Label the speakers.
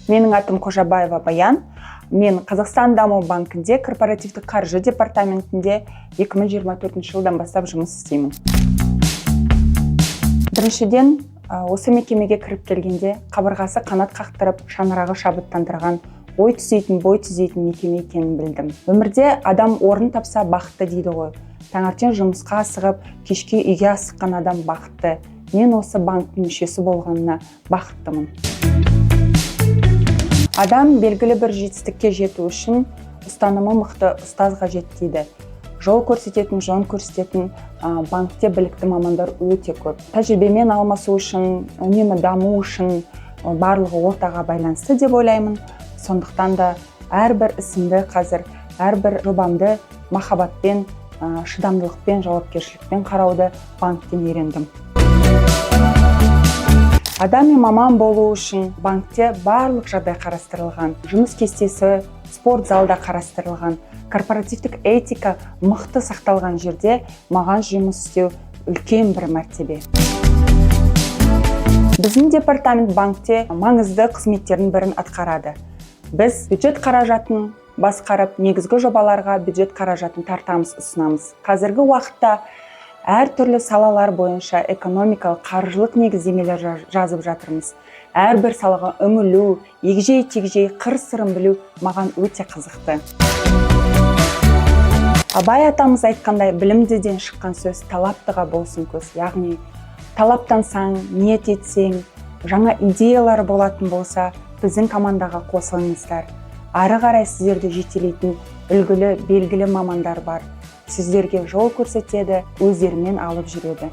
Speaker 1: Менің атым Қожабаева Баян. Мен Қазақстан даму банкінде корпоративтік қаржы департаментінде 2024 жылдан бастап жұмыс істеймін. Біріншіден, осы мекемеге кіріп келгенде қабырғасы қанат қақтырып, шаңырағы шабыттандырған, ой түзейтін, бой түзейтін мекеме екенін білдім. Өмірде адам орын тапса, бақытты дейді ғой. Таңертең жұмысқа асығып, кешке үйге асыққан адам бақытты. Мен осы банктің мүшесі болғанына бақыттымын. Адам белгілі бір жетістікке жету үшін ұстанымы мықты ұстаз қажет дейді. Жол көрсететін, жөн көрсететін банкте білікті мамандар өте көп. Тәжірибемен алмасу үшін, үнемі даму үшін, барлығы ортаға байланысты деп ойлаймын. Сондықтан да әрбір ісімді қазір, әрбір жобамды махаббатпен, шыдамдылықпен, жауапкершілікпен қарауды банктен үйрендім. Адами маман болу үшін банкте барлық жағдай қарастырылған: жұмыс кестесі, спорт залда қарастырылған, корпоративтік этика мықты сақталған жерде маған жұмыс істеу үлкен бір мәртебе. Біздің департамент банкте маңызды қызметтердің бірін атқарады. Біз бюджет қаражатын басқарып, негізгі жобаларға бюджет қаражатын тартамыз, ұсынамыз. Қазіргі уақытта әртүрлі салалар бойынша экономикалық, қаржылық негіздемелер жазып жатырмыз. Әрбір салаға үңілу, егжей тегжей қыр сырын білу маған өте қызықты. Абай атамыз айтқандай, білімдіден шыққан сөз талаптыға болсын көз. Яғни талаптансаң, ниет етсең, жаңа идеялар болатын болса, біздің командаға қосылыңыздар. Ары қарай сіздерді жетелейтін үлгілі, белгілі мамандар бар. Сіздерге жол көрсетеді, өздерімен алып жүреді.